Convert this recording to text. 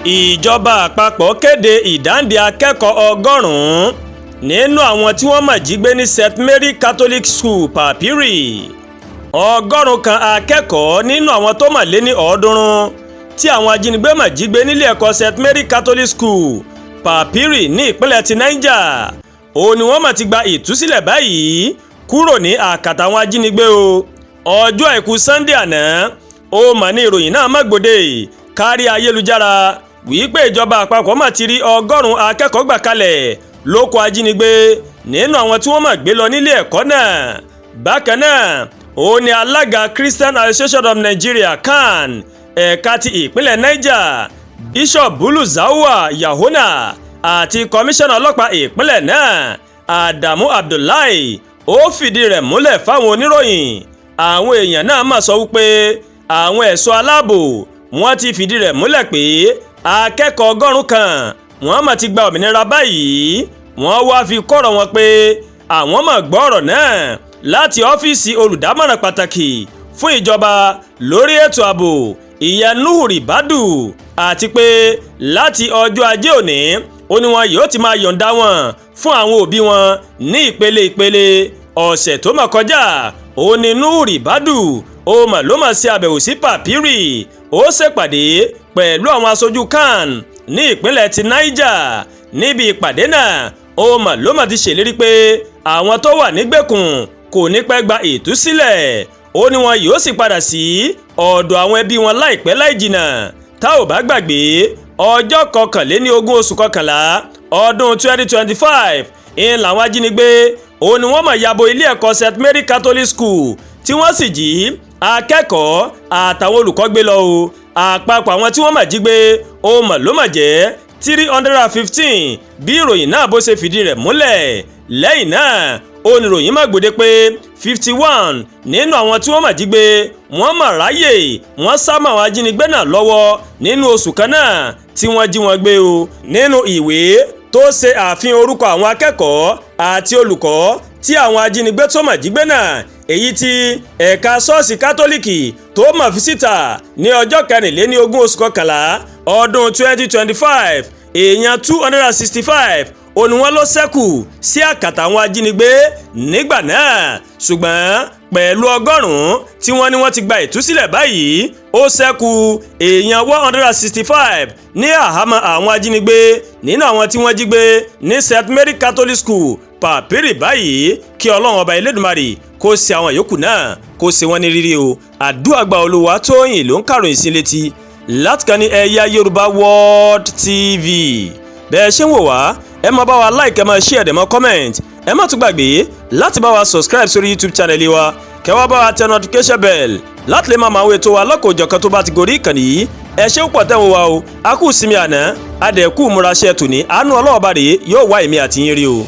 Ìjọba àpapọ̀ kéde ìdáǹdè akẹ́kọ̀ọ́ 100 nínú àwọn tí wọ́n mà jí gbé ní St Mary Catholic School, Papiri. 100 akẹ́kọ̀ọ́ nínú àwọn tó mà lé ní 300 tí àwọn ajínigbé mà jí gbé nílé ẹ̀kọ́ St Mary Catholic School, Papiri, ní ìpínlẹ̀ ti Niger, òun ni wọ́n mà ti gba ìtúsílẹ̀ báyìí kúrò ní àkàtà àwọn ajínigbé o. Ọjọ́ Àìkú Sunday àná ó mà ní ìròyìn náà má gbòde kárí ayélujára wípé ìjọba àpapọ̀ mà ti rí 100 akẹ́kọ̀ọ́ gbà kalẹ̀ lóko ajínigbé nínú àwọn tí wọ́n mà gbé lọ nílé ẹ̀kọ́ náà. Bákan náà, ó ní alága Christian Association of Nigeria, CAN, ẹ̀ka ti ìpínlẹ̀ Niger, Bishop Bulu Zawa Yahona, àti kọmíṣánná ọlọ́pàá ìpínlẹ̀ náà, Adamu Abdullahi, ó fìdí rẹ̀ múlẹ̀ fáwọn oníròyìn. Àwọn èèyàn náà mà sọ wípé àwọn ẹ̀ṣọ́ aláàbò wọ́n ti fìdí rẹ̀ múlẹ̀ pé akẹ́kọ̀ọ́ 100 wọ́n mà ti gba òmìnira báyìí. Wọ́n wá fi kọ́rọ̀ wọn pé àwọn mà gbọ́ ọ̀rọ̀ náà láti ọ́fíìsì olùdámọ̀ràn pàtàkì fún ìjọba lórí ètò ààbò, ìyẹn Nuhu Ribadu, àti pé láti ọjọ́ Ajé òní ó ní wọn yóò ti máa yọ̀ǹda wọn fún àwọn òbí wọn ní ìpele ìpele. Ọ̀sẹ̀ tó mà kọjá, ó ní Nuhu Ribadu ó mà ló mà ṣe àbẹ̀wò sí Papiri, ó ṣèpàdé pẹ̀lú àwọn aṣojú CAN ní ìpínlẹ̀ ti Niger. Níbi ìpàdé náà, ó mà ló mà ti ṣèlérí pé àwọn tó wà nígbèkùn kò ní pẹ́ gba ìtúsílẹ̀. Ó ní wọn yóò sì padà sí ọ̀dọ̀ àwọn ẹbí wọn láìpẹ́ láì jìnnà. Tá ò bá gbàgbé, ọjọ́ 21 oṣù kọkànlá ọdún 2025 ń làwọn ajínigbé ó ní wọ́n mà yabo ilé ẹ̀kọ́ St Mary Catholic School, tí wọ́n sì jí akẹ́kọ̀ọ́ àtàwọn olùkọ́ gbé lọ o. Àpapọ̀ àwọn tí wọ́n mà jí gbé ó mà ló mà jẹ́ 315, bí ìròyìn náà bó ṣe fìdí rẹ̀ múlẹ̀. Lẹ́yìn náà, oníròyìn má gbòde pé 51 nínú àwọn tí wọ́n mà jí gbé, wọ́n mà ráyè wọ́n sá mọ́ àwọn ajínigbé náà lọ́wọ́ nínú oṣù kan náà tí wọ́n jí wọn gbé o. Nínú ìwé tó ṣe àfihàn orúkọ àwọn akẹ́kọ̀ọ́ àti olùkọ́ tí àwọn ajínigbé tó mà jí gbé náà, èyí tí ẹ̀ka ṣọ́ọ̀ṣì Kátólíìkì tó mà fi síta ní ọjọ́ 24 oṣù kọkànlá ọdún 2025, èèyàn 265 òní wọn ló ṣẹ́kù sí àkàtà àwọn ajínigbé nígbà náà. Ṣùgbọ́n pẹ̀lú 100 tí wọ́n ní wọ́n ti gba ìtúsílẹ̀ báyìí, ó ṣẹ́kù èèyàn 165 ní àhámọ́ àwọn ajínigbé nínú àwọn tí wọ́n jí gbé ní St Mary Catholic School, Papiri báyìí. Kí Ọlọ́run Ọba Elédùmarè kó ṣe àwọn yòókù náà, kó ṣe wọ́n ní rírí o. Àdúrà gba. Olúwatóyìn ló ń kàròyìn sí létí láti kan ní Ẹ̀yà Yorùbá World TV. Bẹ́ẹ̀ ṣe ń wò wá, ẹ máa bá wa like, ẹ máa share, ẹ máa comment. Ẹ má tún gbàgbé láti bá wa subscribe sórí YouTube channel wa, kẹ́ wá bá wa tẹ notification bell láti lè máa mọ àwọn ètò wa lọ́kọ̀ọ́jọ̀kan tó bá ti gorí ìkànnì yìí. Ẹ ṣé púpọ̀ tẹ́ ń wò wá o. A kú sinmi àná, a dẹ̀ kú múraṣẹ́ tòní. Àánú Ọlọ́ọ̀bá rèé yóò wá èmi àti yín rí o.